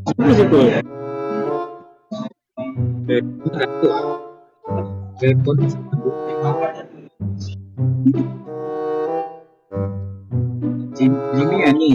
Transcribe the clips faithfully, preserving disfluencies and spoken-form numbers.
Apa sih tu? Eh, satu. Telepon satu. Jim-, Jimmy ani.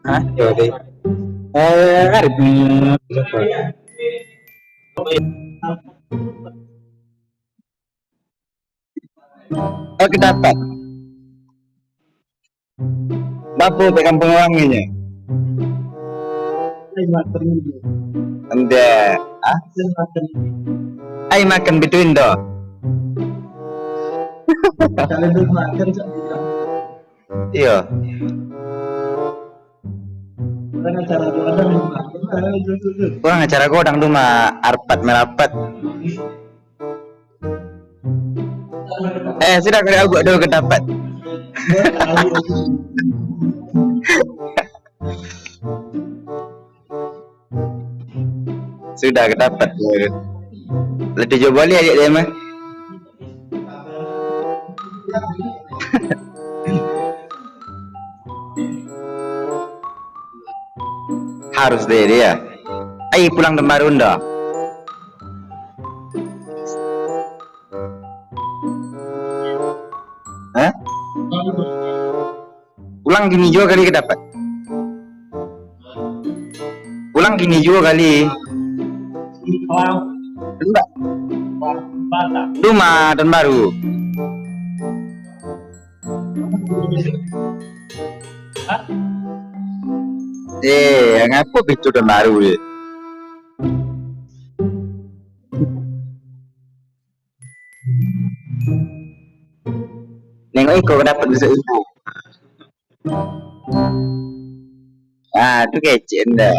Hah? Yo, deh. Eh, Arif, hmm, oh, Kedapat. Bapo pek kampuang urang inyo? Ende. Ah? Ai makan bituin tu. Iyo. Urang acara godang tu mah arpat marapat. Eh, sudah kau buat dulu Kedapat. Sudah Kedapat. Lah tujuah boleh aja dia mah. Harus deh dia. Ai pulang tembarun dah. Hah? Pulang kini juo kali Kedapat. Pulang kini juo kali. Indak. Rumah tahun baru. Eh, ngapo pintu tahun baru je? Nengok iko Kedapat besok ibu. Ah, tu kecek ndak?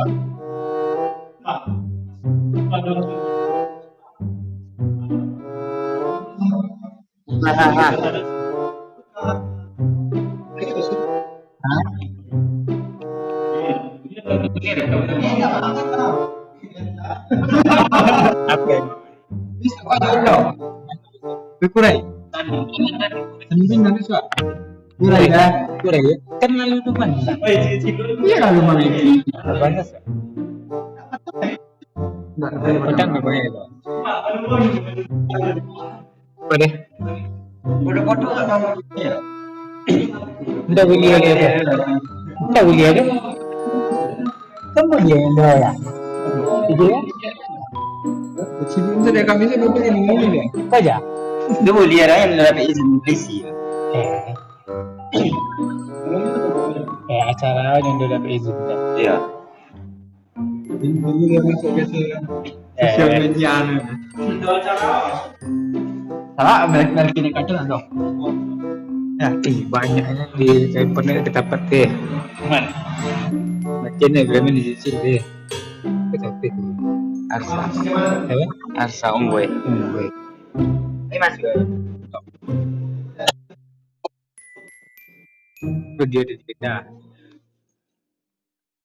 Apa? Kurai. Sendiri nggak bisa. Kurai dah. Kurai ya. Kan lalu tu kan. Iya lalu mana ini? Banyak. Nggak ada. Petang nggak pakai itu. Apa deh? Udah foto atau iya? Udah boleh ada. Udah boleh ada. Kan boleh ada ya. Gitu ya. Sebelum sudah kami sudah boleh ini ya. Apa aja? Itu boleh ada yang dapat izin polisi. Eh. Eh, acara yang udah dapat izin. Iya. Ini dia masuk biasa kan. Eh. Sosial media anu. Salah, mereka, mereka kini kadang ada. Ya, ih, banyaknya di handphone ni kita dapat deh. Mana? Makin ni, berapa ni cicil deh. Kita dapat. Arsa. Apa? Arsa Ungwe. Ungwe. Ini masih. Video di kita.